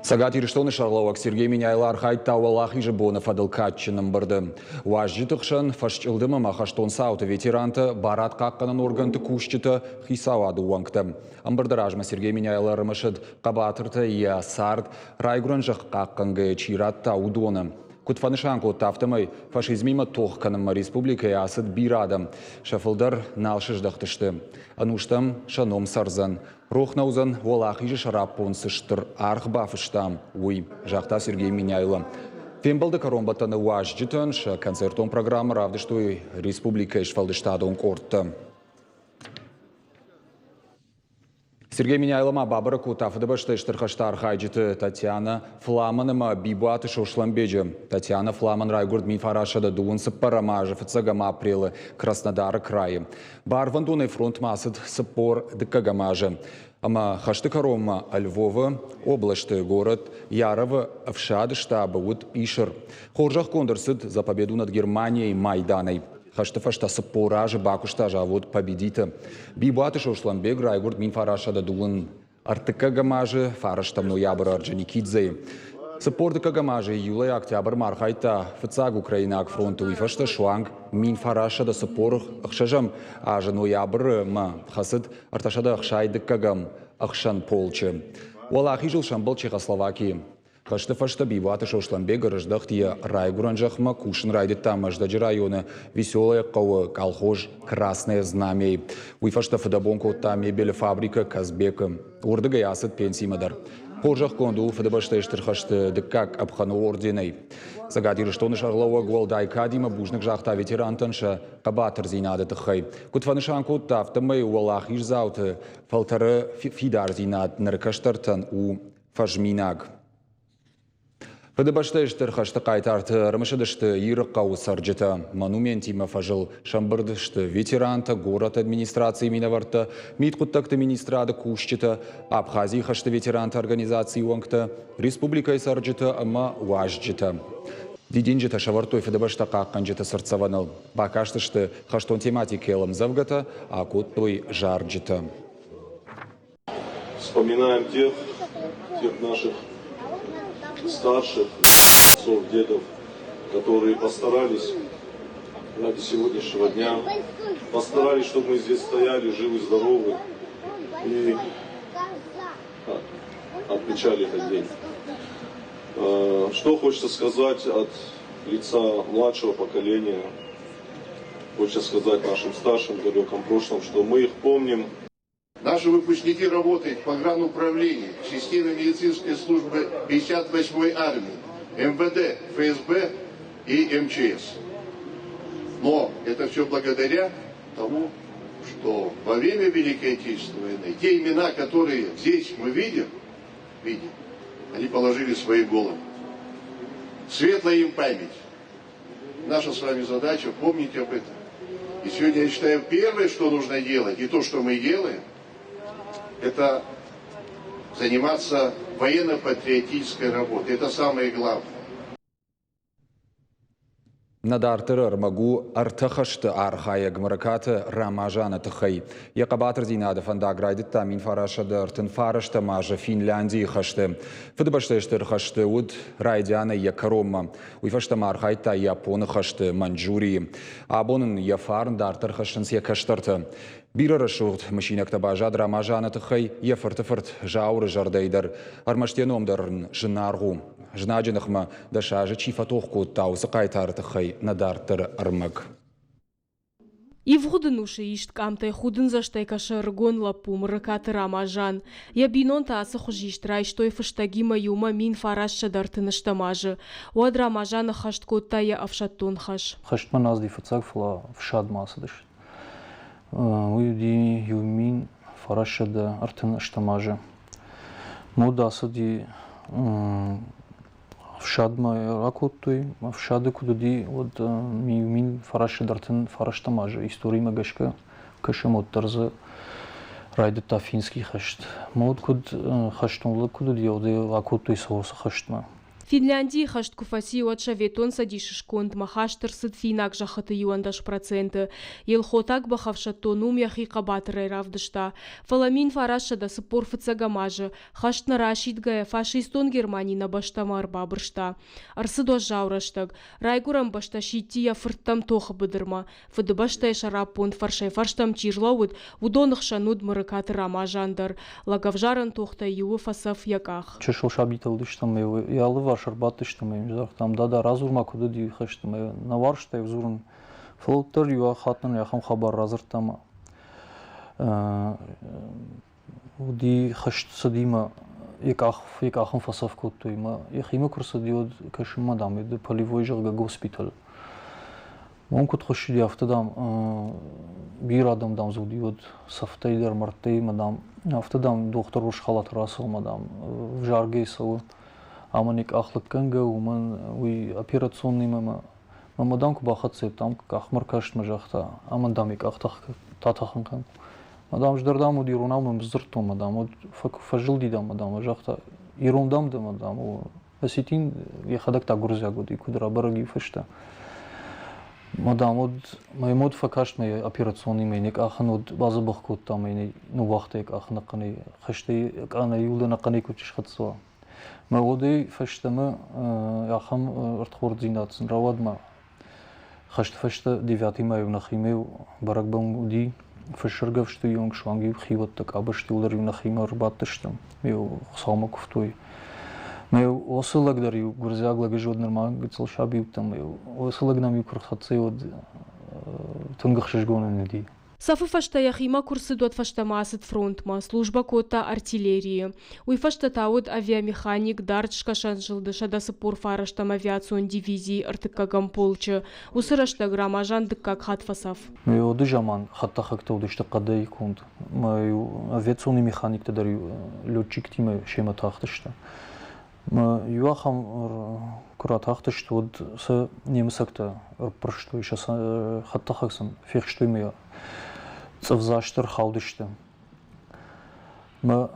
Цӕгат Ирыстоны сӕргълӕууӕг Сергей Меняйло архайдта Уӕлахизы боны фӕдыл кадджын ӕмбырды. Уазджыты хсӕн фӕсчъылдым ӕмӕ хӕстон цауты ветерантӕ, барадхъахъхъӕнӕн органты кусджытӕ, хицауады уӕнгтӕ. Ӕмбырды размӕ Сергей Меняйло ӕрымысыд, хъӕбатыртӕ йӕ цард райгуырӕн зӕхх хъахъхъӕнгӕйӕ чи радта, уыдоны. Куыд фӕнысан кодта, афтӕмӕй фашизмимӕ тох кӕнынмӕ республикӕйы ацыд бирӕ адӕм, сӕ фылдӕр нал сыздӕхтысты. Ӕнустӕм сӕ ном цӕрдзӕн. Рох нӕ уыдзӕн, Уӕлахизы сӕраппонд цы стыр аргъ бафыстам, уый, загъта Сергей Меняйло. Фембӕлды кӕронбӕттӕны уазджытӕн сӕ концертон программӕ равдыстой республикӕйы сфӕлдыстадон къордтӕ. Сергей Меняйло ма бабӕрӕг кодта Фыдыбӕстӕйы Стыр хӕсты архайджыты Татьяна Фламан ӕмӕ Бибуаты Сослӕнбеджы. Татьяна Фламан райгуырд 1924 азы фыццӕгӕм апрелы Краснодары крайы. Барвӕндонӕй фронтмӕ ацыд 42 азы ӕмӕ хӕсты кӕронмӕ Львовы областы горӕт Яровы ӕфсады штабы уыд писыр. Хорзӕхгонд ӕрцыд «За победу над Германией» майданӕй. Хӕсты фӕстӕ 40 азы бакуыста завод «Победит-ы». Бибуаты Сослӕнбег райгуырд 1902 Ӕртыккӕгӕм азы фарӕстӕм ноябры Орджоникидзейы. 42 азы июлӕй октябрмӕ архайдта фыццаг украинаг фронты, уый фӕстӕ суанг 1946 азы ноябры мӕ хӕцыд 362 ӕхсӕн полчы. Уӕлахизыл сӕмбӕлд Чехословакийы. Хӕсты фӕстӕ Бибуаты Сослӕнбег ӕрыздӕхт йӕ райгуырӕн зӕхмӕ, кусын райдыдта Мӕздӕджы районы Веселое хъӕуы колхоз «Красное знамя-йы. Уый фӕстӕ фыдӕбон кодта мебелы фабрикӕ «Казбек-ы». Уырдыгӕй ацыд пенсимӕ дӕр. Хорзӕхгонд у Фыдыбӕстӕйы Стыр хӕсты дыккаг къӕпхӕны орденӕй. Цӕгат Ирыстоны сӕргълӕууӕг уӕлдай кадимӕ бузныг загъта ветерантӕн сӕ хъӕбатырдзинады тыххӕй. Куыд фӕнысан кодта, афтӕмӕй уӕлахиздзауты фӕлтӕры фидардзинад ныры кӕстӕртӕн у фӕзминаг. Фыдыбӕстӕйы Стыр хӕсты хъайтарты ӕрымысыдысты Иры хъӕуы цӕрджытӕ. Монументимӕ фӕзыл сӕмбырд сты ветерантӕ, горӕты администрацийы минӕвӕрттӕ, мидхъуыддӕгты министрады кусджытӕ, Абхазийы хӕсты ветеранты организацийы уӕнгтӕ, республикӕйы цӕрджытӕ ӕмӕ уазджытӕ. Дидинджытӕ сӕвӕрдтой Фыдыбӕстӕ хъахъхъӕнджыты цыртдзӕвӕныл. Бакастысты хӕстон тематикӕйыл ӕмдзӕвгӕтӕ, акодтой зарджытӕ. Вспоминаем тех наших старших отцов, дедов, которые постарались ради сегодняшнего дня, постарались, чтобы мы здесь стояли, живы, здоровы и отмечали этот день. Что хочется сказать от лица младшего поколения, хочется сказать нашим старшим в далеком прошлом, что мы их помним. Наши выпускники работают в погрануправлении, в системе медицинской службы 58-й армии, МВД, ФСБ и МЧС. Но это все благодаря тому, что во время Великой Отечественной войны те имена, которые здесь мы видим, они положили свои головы. Светлая им память. Наша с вами задача помнить об этом. И сегодня, я считаю, первое, что нужно делать, и то, что мы делаем, это заниматься военно-патриотической работой. Это самое главное. Нӕ дарддӕры ӕрмӕг у ӕртӕ хӕсты архайӕг Мырыкаты Рамазаны тыххӕй. Йӕ хъӕбатырдзинады фӕндаг райдыдта 1939 азы Финляндийы хӕсты. Фыдыбӕстӕйы Стыр хӕсты уыд райдианӕй йӕ кӕронмӕ. Уый фӕстӕ ма архайдта Японы хӕсты, Маньчжурийы. Абон ын йӕ фарн дарддӕр хӕссынц йӕ кӕстӕртӕ. Бирӕ рӕсугъд мысинӕгтӕ баззад Рамазаны тыххӕй йӕ фырты фырт Зауыры зӕрдӕйы дӕр. Ӕрмӕст йӕ ном дӕр ын зынаргъ у. Знаджы ныхмӕ 10 азы чи фӕтох кодта, уыцы хъайтары тыххӕй нӕ дарддӕры ӕрмӕг. Ивгъуыд ӕнусы ист къамтӕй худындзӕстӕй кӕсы ӕрыгон лӕппу Мырыкаты Рамазан. Йӕ бинонтӕ ацы хуызист райстой фыстӕгимӕ иумӕ 1930 азы. Уӕд Рамазан ӕххӕст кодта йӕ ӕфсӕддон хӕс. Хӕстмӕ нӕ ацыди фыццаг, фӕлӕ фсадмӕ ацыдысты. Уый уыди 1938 азы. Мод ацыди Ӕфсадмӕ ракодтой. Ӕфсады куыд уыди, уӕд 1939 азы историмӕ гӕсгӕ кӕсӕм, уӕддӕр дзы райдыдта финский хӕст. Мод куыд хӕстон лӕг куыд уыди, уӕд ӕй акодтой Соусы хӕстмӕ. Финляндийы хӕст куы фӕци, уӕд Советон Цӕдисы скондмӕ хаст ӕрцыд финаг зӕххыты 11%. Елхотаг бӕхӕфсӕддон уым йӕхи хъӕбатырӕй равдыста. Фӕлӕ 1945 азы, хӕст нӕ расидгӕйӕ, фашистон Германи нӕ бӕстӕмӕ ӕрбабырста. Ӕрцыд уӕззау рӕстӕг. Райгуырӕн бӕстӕ сидти йӕ фырттӕм тохы быдырмӕ. Фыдыбӕстӕйы сӕраппонд фӕрсӕй-фӕрстӕм чи рлӕууыд, уыдоны хсӕн уыд Мырыкаты Рамазан дӕр. Лӕгӕвзарӕн тохтӕй иуы фӕцӕф йӕ къах. Чысыл сабитӕ уыдыстӕм ӕмӕ йӕ алыварс ӕрбадтыстӕм ӕмӕ йын загътам, дада, радзур-ма, куыд уыди хӕст ӕмӕ нӕ уарзта дзурын. Фӕлӕ уӕддӕр иу хатт нын ахӕм хабар радзырдта ӕмӕ уыди хӕст цыди мӕ йӕ къах, йӕ къах ын фӕцӕф кодтой мӕ йӕхимӕ куы рцыди, уӕд кӕсынмӕ, дам, полевой, зӕгъгӕ, госпиталь. Уым куыд хуыссыди, афтӕ, дам, бирӕ адӕм, дам, дзы уыди, уӕд цӕфтӕй дӕр, мӕрдтӕй мӕ, дам, афтӕ, дам, дохтыр урс халаты рацӕуы мӕ, дам, взаргӕй цӕуы. Ӕмӕ йӕ къах лыггӕнгӕ, уымӕн уый операционныймӕ мӕ Мӕ дам куы бахӕццӕ, дам, къахмӕ ркаст мӕ загъта, амӕн, дам, йӕ къах татӕхын кӕн. Мӕ дам, ӕз дӕр, дам, уыд иронау мӕм сдзырдтон, мӕ дам, уӕд фӕзылди, дам, мӕ дам, загъта, ирон, дам, дӕ, мӕ дам, осетин йӕхӕдӕг та гуырдзиаг уыди, куыд рабӕрӕг и фӕстӕ. Мӕ дам, уӕд мӕ уӕд фӕкаст мӕ операционныймӕ йӕ къахын уӕд бадзӕбӕх кодта мӕ йын ныууагъта йӕ къах ӕнӕхъӕнӕй, хӕстӕй къанӕй иуыл ӕнӕхъӕнӕй куыд схӕццӕ уа. Мӕ уодӕй фӕстӕмӕ ахӕм ӕрдхорддзинад сын рауад ма хӕсты фӕстӕ девятый-мӕ-иу нӕхимӕ бӕрӕгбон уыди, фысыргӕвсты онг суанг-иу хиуӕттӕ къабӕзты-иу дӕр-иу нӕхимӕ ӕрбадтыстӕм, иу Хуыцаумӕ куывтой. Мӕ уыцы лӕг дӕр-иу гуырдзиаг лӕг ӕз уӕд нырма гыццыл саби уыдтӕн, уыцы лӕг нӕм-иу куы рхӕццӕ, уӕд тынг ӕхсызгон ын уыди. Цӕфы фӕстӕ йӕхимӕ куы рцыд, уӕд фӕстӕмӕ ацыд фронтмӕ, службӕ кодта артиллерийы. Уый фӕстӕ та уыд авиамеханик Дард Скӕсӕн зылды 149 авиацион дивизийы ӕртыккӕгӕм полчы. Уыцы рӕстӕг Рамазан дыккаг хатт фӕцӕф. Уӕды заман хӕдтӕхӕгтӕ уыдысты хъӕдӕй конд. Авиационный механиктӕ дӕр летчиктимӕ семӕ тахтысты. Иу ахӕм куы ратахтысты, уӕд сӕ немыцӕгтӕ ӕрппӕрстой, сӕ хӕдтӕхӕг сын фехстой ӕмӕ цъыфдзаст ӕрхаудысты. Мӕ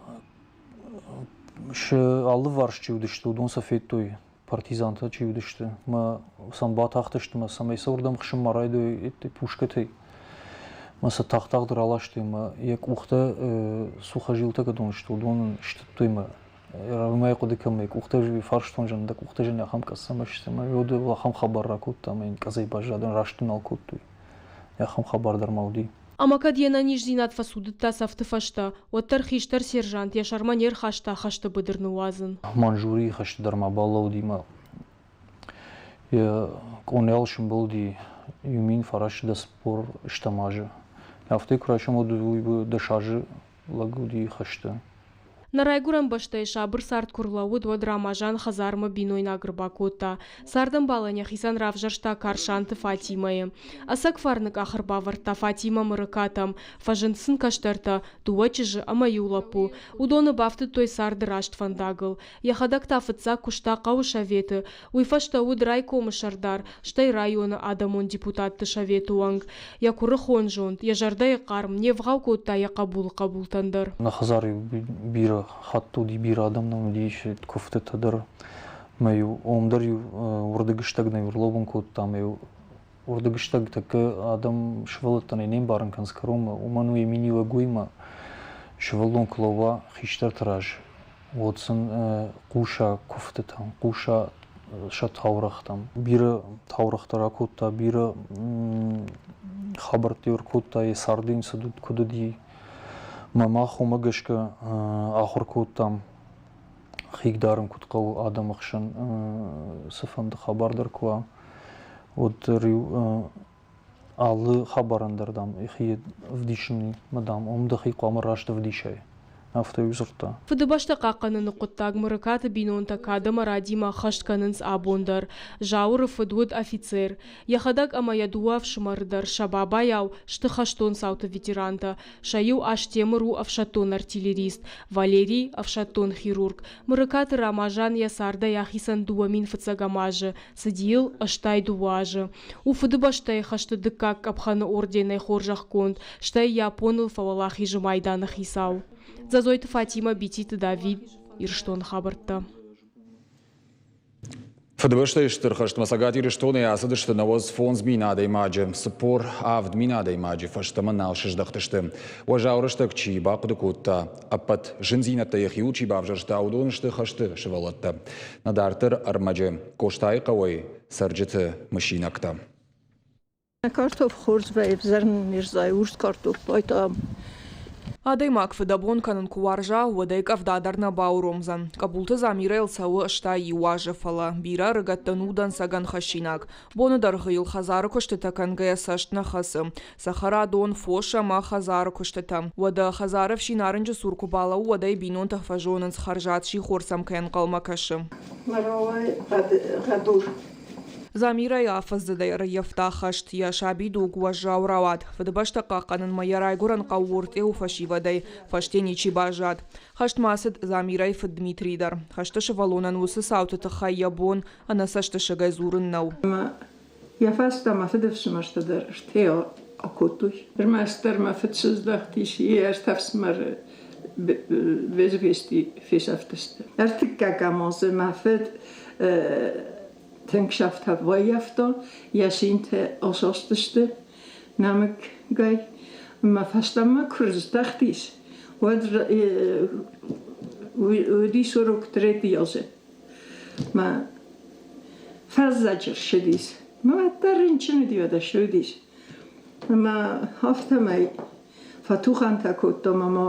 сӕ алыварс чи уыдысты, уыдон сӕ федтой, партизантӕ чи уыдысты, мӕ сӕм батахтысты мӕ цӕмӕй сӕ уырдӕм хсынмӕ райдой пушкӕтӕй. Мӕ сӕ тагъд-тагъд раластой мӕ йӕ къухтӕ сухожилтӕ кӕдон сты, уыдон ын стыдтой мӕ Уымӕй хъуыды кӕм къухтӕ фарстон зын, дӕ къухтӕ зын ахӕм къӕдзӕмӕ сты ӕмӕ уӕд ахӕм хабар ракодта ӕмӕ йын къӕдзӕй баззадӕн раст нал кодтой. Ахӕм хабар дӕр ма уыди. Ӕмӕ кӕд йе нӕниздзинад фӕцудыдта цӕфты фӕстӕ, уӕддӕр хистӕр сержант йӕ сӕрмӕ не рхаста хӕсты быдыр ныууадзын. Манчжурийы хӕсты дӕр ма балӕууыди мӕ йӕ къонайыл сымбӕлди 1943 азы. Афтӕ куы райсом, уӕд уый 10 азы лӕг уыди хӕсты. Нӕ райгуырӕн бӕстӕйы сабыр цард куы рлӕууыд, уӕд Рамазан хӕдзармӕ бинойнаг ӕрбакодта. Цардӕмбалӕн йӕхицӕн равзӕрста Карсанты Фатимӕйы. Ӕцӕг фарны къах ӕрбавӕрдта Фатимӕ Мырыкатӕм. Фӕзынд сын кӕстӕртӕ, дыууӕ чызджы ӕмӕ иу лӕппу. Уыдоны бафтыдтой царды раст фӕндагыл. Йӕхӕдӕг та фыццаг куыста хъӕуысоветы, уый фӕстӕ уыд райкомы сӕрдар, стӕй районы адӕмон депутатты советы уӕнг. Йӕ куырыхон зонд, йӕ зӕрдӕйы хъарм не вгъау кодта йӕ хъӕбулы хъӕбултӕн дӕр. Нӕ хӕдзары бирӕ хатт уыди, бирӕ адӕм нӕм уыди куывдтытӕ дӕр. Мӕ-иу ом дӕр-иу уырдыгыстӕг нӕ ӕрлӕууын кодта, мӕ-иу уырдыгыстӕг тӕккӕ адӕм сывӕллӕттӕн не мбарын кӕнынц кӕронмӕ, уымӕн уый миниуӕг уый, сывӕллон куы лӕууа хистӕрты раз, уӕд сын хъуса куывдтытӕм, хъуса сӕ таурӕгътӕм. Бирӕ таурӕгътӕ ракодта, бирӕ хабӕрттӕ ӕркодта, йӕ царды йын цы куыд уыди. Мӕ мах уымӕ гӕсгӕ ахуыр кодтам, хиг дарын куыд хъӕуы адӕмы хсӕн, цыфӕнды хабар дӕр куы уа, уӕддӕр-иу алы хабарӕн дӕр, дам, йӕхи ӕвдисын, дам, уым дӕхи хъуамӕ раст ӕвдисай. Афтӕ-иу дзырдта. Фыдыбӕстӕ хъахъхъӕныны хъуыддаг Мырыкаты бинонтӕ кад ӕмӕ радимӕ ӕххӕст кӕнынц абон дӕр. Зауыры фыд уыд офицер. Йӕхӕдӕг ӕмӕ йӕ дыууӕ ӕфсымӕры дӕр сӕ бабайау сты хӕстон цауты ветерантӕ. Сӕ иу Астемыр у ӕфсӕддон артиллерист, Валерий, ӕфсӕддон хирург. Мырыкаты Рамазан йӕ цардӕй ахицӕн 2000 фыццӕгӕм азы, цыди йыл 82 азы. У Фыдыбӕстӕйы хӕсты дыккаг къӕпхӕны орденӕй хорзӕхгонд, стӕй Японыл фӕуӕлахизы майданы хицау. Дзӕзойты Фатимӕ, Бититы Давид, Ирыстоны хабӕрттӕ. Фыдыбӕстӕйы Стыр хӕстмӕ Цӕгат Ирыстонӕй ацыдысты 95 000 адӕймаджы, 47 000 адӕймаджы фӕстӕмӕ нал сыздӕхтысты. Уӕззау рӕстӕг чи бахъуыды кодта, ӕппӕт зындзинӕдтӕ йӕхиуыл чи бавзӕрста, уыдон сты хӕсты сывӕллӕттӕ. Нӕ дарддӕр ӕрмӕджы Къостайы хъӕуӕй цӕрджыты мысинӕгтӕ. Картоф хорз баивзӕрн не рзайы урс картоф байтам. Адӕймаг фыдӕбон кӕнын куы уарза, уӕд ӕй къӕвда дӕр нӕ бауромдзӕн. Къӕбулты Замирӕйыл цӕуы 61 азы, фӕлӕ бирӕ ӕрыгӕттӕн у дӕнцӕгӕн хӕссинаг. Боны дӕргъы йыл хӕдзары куыстытӕ кӕнгӕйӕ цӕст нӕ хӕцы. Цӕхӕрадон, фос ӕмӕ хӕдзары куыстытӕ. Уӕдӕ хӕдзары ӕфсин арынджы цур куы балӕууы, уӕд ӕй бинонтӕ фӕзонынц, хӕрзад сихор сӕм кӕй ӕнхъӕлмӕ кӕсы. Мӕрауӕй хъӕдур. Замирӕйы афӕдздзыдӕй ӕрӕййӕфта хӕст, йӕ сабидуг уӕззау рауад. Фыдыбӕстӕ хъахъхъӕнынмӕ йӕ райгуырӕн хъӕу Ортъеуы фӕсивӕдӕй фӕсте ничи баззад. Хӕстмӕ ацыд Замирӕйы фыд Дмитрий дӕр. Хӕсты сывӕллонӕн уыцы цауты тыххӕй йӕ бон ӕнӕ цӕстысыгӕй дзурын нӕу. Ӕмӕ йӕ фӕстӕ мӕ фыдыфсымӕртӕ дӕр ӕртӕйӕ акодтой. Ӕрмӕстдӕр мӕ фыд сыздӕхтис, йе ӕртӕ ӕфсымӕры безвести фесӕфтысты. Ӕртыккаг азы мӕ фыд тынг сӕфтӕ баййӕфта, йӕ синтӕ асастысты нӕмыггай. Ӕмӕ фӕстӕмӕ куы рыздӕхтис, уӕд уыдис урок третий азы. Мӕ фӕззӕджы ссыдис. Мӕ уӕддӕр рынчын уыди, уӕдӕ ссыдис. Ӕмӕ афтӕмӕй фӕтухӕнтӕ кодтам ӕмӕ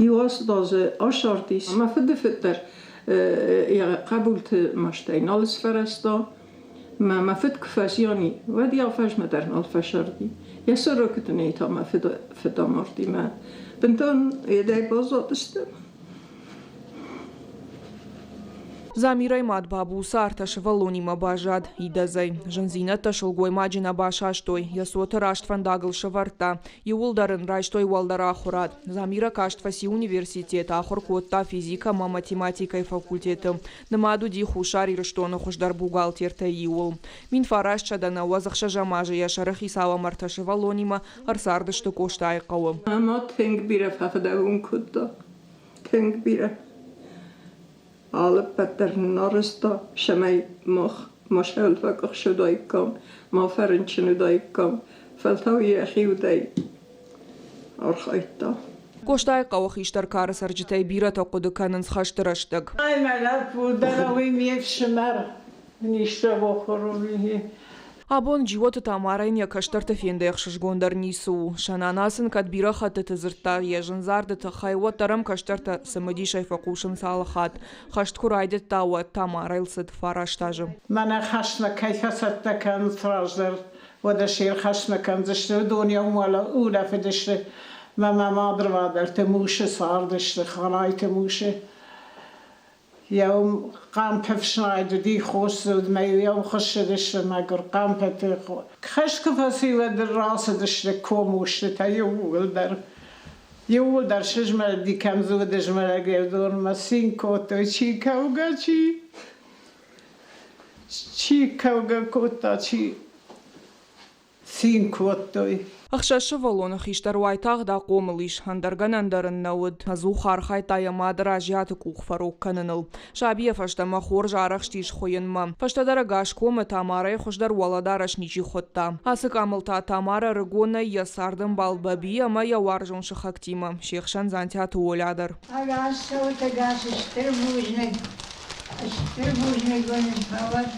иу азы асардис. Мӕ фыдыфыд дӕр йӕ хъӕбулты мастӕй нал сфӕрӕзта. Мӕ мӕ фыд куы фӕзиан и, уӕд йӕ фӕзмӕ дӕр нал фӕсарди. Йӕ сорокытынӕй та мӕ фыд амарди. Мӕ бынтон йедӕй баззадыстӕм. Замирӕйы мад Бабуца ӕртӕ сывӕллонимӕ баззад идӕдзӕй. Зындзинӕдтӕ сылгоймаджы нӕ басастой, йӕ цоты раст фӕндагыл сӕвӕрдта. Иууылдӕр ын райстой уӕлдӕр ахуырад. Замирӕ каст фӕци университет, ахуыр кодта физикӕ ӕмӕ математикӕйы факультеты. Нымад уыди Хуссар Ирыстоны хуыздӕр бухгалтертӕй иуыл. 1996 азы йӕ сӕрыхицау ӕмӕ ӕртӕ сывӕллонимӕ ӕрцардысты Къостайыхъӕуы. Мӕ тынг бирӕ фӕфыдӕбон кодта. Тынг бирӕ. Алы ппӕт дӕр нын арӕзта, цӕмӕй мах ма сӕлфӕкъуыхсы уыдаиккам, ма фӕрынчын уыдаиккам, фӕлтау йӕхи удӕй архайдта. Къостайыхъӕуы хистӕр кары цӕрджытӕй бирӕтӕ хъуыды кӕнынц хӕсты рӕстӕг. Ай мӕ лӕппу дӕр уый ме фсымӕр, Абон Джиоты Тамарӕйӕн йӕ кӕстӕрты фендӕй ӕхсызгондӕр ницы у. Сӕ нана сын кӕд бирӕ хӕттыты дзырдта йӕ зындзарды тыххӕй, уӕддӕр ӕм кӕстӕртӕ цымыдисӕй фӕхъусынц алы хатт. Хӕст куы райдыдта, уӕд Тамарӕйыл цыд фараст азы. Мӕнӕ хӕстмӕ кӕй фӕцӕттӕ кӕнынц раздӕр, уӕдӕ се рхӕстмӕ кӕндзысты, уыдон йӕ улӕфыдысты. Мӕ мӕ мадырвадӕлты мусы цардысты, Ханайты мусы. Йӕ хъӕмпы ӕфснайд уыди хосдзыд мӕ йӕм хуыссыдысты мӕгуыр хъӕмпыты. Хӕст куы фӕци, уӕд рацыдысты комустытӕ иууылдӕр. Иууылдӕр сызмӕлыди, кӕм дзы уыд змӕлӕг, уыдонмӕ цин кодтой, чи кӕугӕ, чи чи кӕугӕ кодта, чи цин кодтой. Ӕхсӕз сывӕллоны хистӕр уайтагъд ахъомыл ис, ӕндӕр гӕнӕн дӕр ын нӕ уыд. Ӕдзух архайдта йӕ мады Разиаты къух фӕрог кӕныныл. Сабийӕ фӕстӕмӕ хорз арӕхстис хуыйынмӕ. Фӕстӕдӕр ӕгас комы Тамарӕйы хуыздӕр уӕлӕдарӕс ничи хуыдта. Ацы къамыл та Тамарӕ ӕрыгонӕй йӕ цардӕмбал Бӕби ӕмӕ йӕ уарзон сыхӕгтимӕ, се хсӕн Дзантиаты Оля дӕр. Ӕгас цӕут, ӕгас, стыр бузныг, стыр бузныг уын фӕуӕд.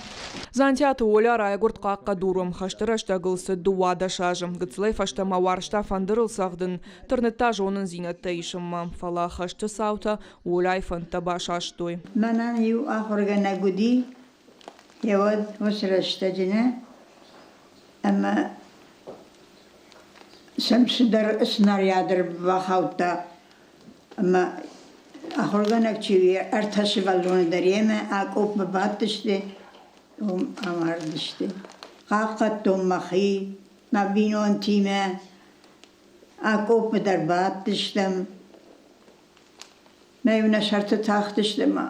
Дзантиаты Оля райгуырд Хъахъхъӕдуры. Хӕсты рӕстӕгыл цыд 12 азы. Гыццылӕй фӕстӕмӕ уарзта фӕндырыл цӕгъдын, тырныдта зонындзинӕдтӕ исынмӕ. Фӕлӕ хӕсты цаутӕ Оляйы фӕндтӕ басастой. Мӕнӕн иу ахуыргӕнӕг уыди, йеуӕд уыцы рӕстӕджы нӕ, ӕмӕ сӕм цыдӕр снаряд ӕрбахаудта ӕмӕ ахуыргӕнӕг чи у, ӕртӕ сывӕллоны дӕр йемӕ акъопмӕ бадтысты, уым амардысты. Хъахъхъӕдтон мӕхи, мӕ бинонтимӕ, акъоппы дӕр бадтыстӕм. Мӕ-иу нӕ сӕрты тахтысты ӕмӕ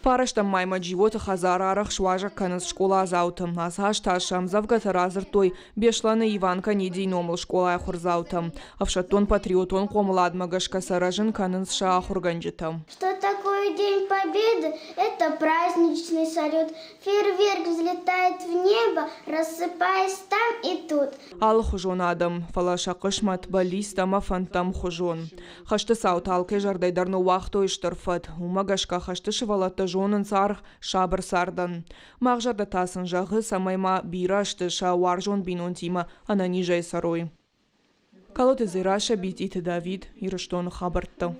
Фарӕстӕм маймӕ Джиоты хӕдзар арӕх суазӕг кӕнынц скъоладзауты. Ацы аз та сӕ ӕмдзӕвгӕтӕ радзырдтой Беслӕны Иван Канидийы номыл скъолайы ахуырдзаутӕ. Ӕфсӕддон-патриотон хъомыладмӕ гӕсгӕ сӕ рӕзын кӕнынц сӕ ахуыргӕнджытӕ. Что такое? Первый день Победы – это праздничный салют. Фейерверк взлетает в небо, рассыпаясь там и тут. Алыхуызон адӕм, фӕлӕ сӕ хъысмӕт, бӕллицтӕ ӕмӕ фӕндтӕ ӕмхуызон. Хӕсты цаутӕ алкӕй зӕрдӕ дӕр ныууагътой стыр фӕд. Уымӕ гӕсгӕ хӕсты сывӕллӕттӕ зонынц аргъ сабыр цардӕн. Мах зӕрдӕ та сын зӕгъы, цӕмӕй ма бирӕ сты сӕ уарзон бинонтимӕ ӕнӕнизӕй цӕрой. Калоты Дзерассӕ, Битъиты Давид, Ирыстоны хабӕрттӕ.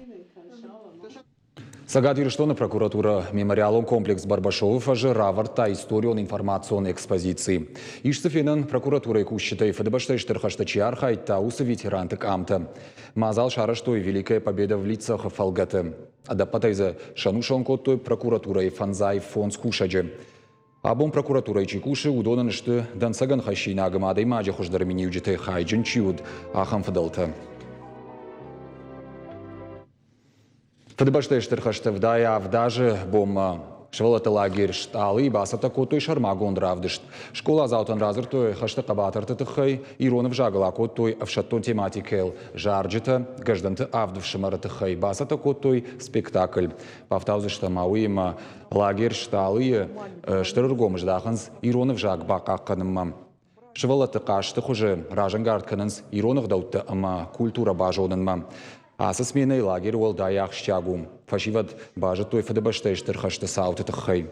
Цӕгат Ирыстоны прокуратурӕ мемориалон комплекс Барбашовы фӕзы равӕрдта историон-информацион экспозици. Ис дзы фенӕн прокуратурӕйы кусджытӕй Фыдыбӕстӕйы Стыр хӕсты чи архайдта, уыцы ветеранты къамтӕ. Мадзал сарӕзтой Великая Победа в лицах-ы фӕлгӕты. Ӕдӕппӕтӕй дзы сӕнусон кодтой прокуратурӕйы 55 кусӕджы. Абон прокуратурӕйы чи кусы, уыдонӕн сты дӕнцӕгӕн хӕссинаг ӕмӕ адӕймаджы хуыздӕр миниуджытӕй хайджын чи уыд, ахӕм фыдӕлтӕ. Фыдыбӕстӕйы Стыр хӕсты 77 азы бонмӕ сывӕллӕтты лагерь «Стъалы»-йы бацӕттӕ кодтой сӕрмагонд равдыст. Скъоладзаутӕн радзырдтой хӕсты хъӕбатырты тыххӕй, ирон ӕвзагыл акодтой ӕфсӕддон тематикӕйыл зарджытӕ, Гӕздӕнты авд ӕфсымӕры тыххӕй бацӕттӕ кодтой спектакль. Бафтаудзыстӕм ма уыимӕ лагерь «Стъалы»-йы стыр ӕргом здахынц ирон ӕвзаг бахъахъхъӕнынмӕ. Сывӕллӕтты хъазты хуызы разӕнгард кӕнынц ирон ӕгъдӕуттӕ ӕмӕ культурӕ базонынмӕ. Ацы сменӕйы лагерь уӕлдай ахсджиаг у. Фӕсивӕд базыдтой Фыдыбӕстӕйы Стыр хӕсты цауты тыххӕй.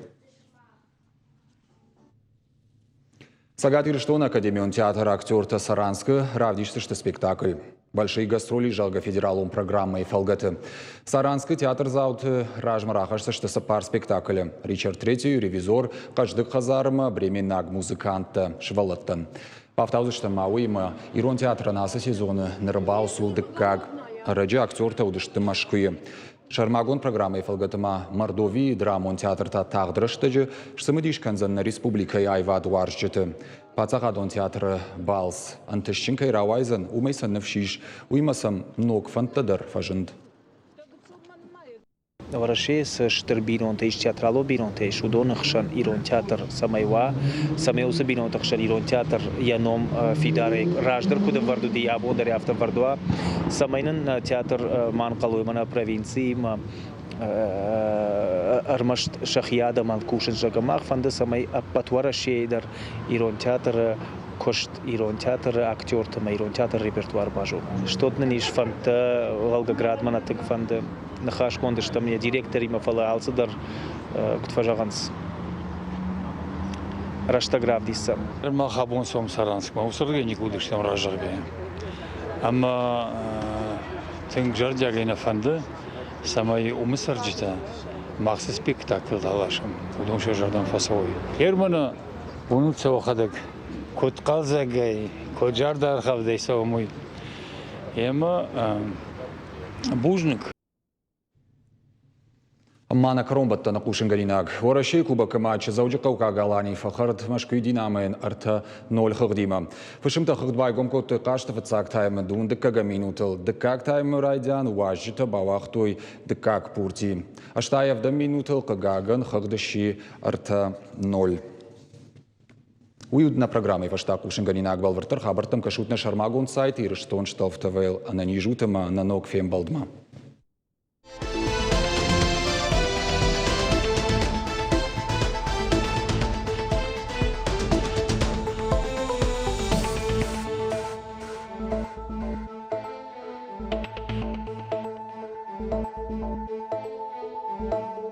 Цӕгат Ирыстоны академион театры актертӕ Саранскы равдисдзысты спектакль. Большие гастроли, зӕгъгӕ, федералон программӕйы фӕлгӕты. Саранскы театрдзауты размӕ рахӕсдзысты цыппар спектаклы. Ричард Третий, Ревизор, Хъӕздыг хӕдзармӕ, Бременнаг музыканттӕ, сывӕллӕттӕн. Бафтаудзыстӕм ма уыимӕ, Ирон театрӕн ацы сезоны ныры балц у дыккаг. Ӕрӕджы актертӕ уыдысты Мӕскуыйы. Сӕрмагонд программӕйы фӕлгӕты ма Мордовийы драмон театр та тагъд рӕстӕджы сцымыдис кӕндзӕн нӕ республикӕйы аивадуарзджыты. Паддзахадон театры балц ӕнтыстджын кӕй рауайдзӕн, уымӕй сӕ ныфс ис, уыимӕ сӕм ног фӕндтӕ дӕр фӕзынд. Уӕрӕсейы цы стыр бинонтӕ ис, театралон бинонтӕ ис, уыдоны хсӕн ирон театр цӕмӕй уа, цӕмӕй уыцы бинонты хсӕн ирон театр йӕ ном фидарӕй раздӕр куыд ӕвӕрд уыди, абон дӕр афтӕ ӕвӕрд уа, цӕмӕй нын театр ма ӕнхъӕлой мӕнӕ провинциимӕ ӕрмӕст сӕхи адӕмӕн кусын, зӕгъгӕ, мах фӕнды, цӕмӕй ӕппӕт Уӕрӕсейы дӕр ирон театры куыст, ирон театры актерты ӕмӕ ирон театры репертуар базонын. Стот нын ис фӕндтӕ, Волгоградмӕ нӕ тынг фӕнды. Ныхасгонд стӕм йӕ директоримӕ, фӕлӕ алцыдӕр, куыд фӕзӕгъынц, рӕстӕг равдисдзӕн. Мах абон цом Саранскмӕ, уыцырдыгӕй никуы уыдыстӕм разӕгъгӕ. Ӕмӕ тынг зӕрдиагӕй нӕ фӕнды, цӕмӕй уымы цӕрджытӕ мах цы спектакльтӕ ласӕм, уыдон сӕ зӕрдӕм фӕцӕуой. Германы уынут сӕ уӕхӕдӕг, куыд хъӕлдзӕгӕй, куыд зӕрдӕргъӕвдӕй цӕуӕм, уый. Ӕмӕ бузныг. Ма нӕ кӕронбӕттӕны хъусынгӕнинаг. Уӕрӕсейы Кубокы матчы Дзӕуджыхъӕуккаг Алани фӕхӕрд Мӕскуыйы Динамойӕн 3-0 хыгъдимӕ. Фысымтӕ хыгъд байгом кодтой хъазты фыццаг таймы дыууын дыккӕгӕм минутыл. Дыккаг таймы райдиан уазджытӕ бауагътой дыккаг пурти. 87 минутыл, хъыгагӕн, хыгъд сси 3-0. Уый уыд нӕ программӕйы фӕстаг хъусынгӕнинаг. Бӕлвырддӕр хабӕрттӕм кӕсут нӕ сӕрмагонд сайт Ирыстон Шталф ТВ-йыл. Ӕнӕниз ут ӕмӕ нӕ ног фембӕлдмӕ.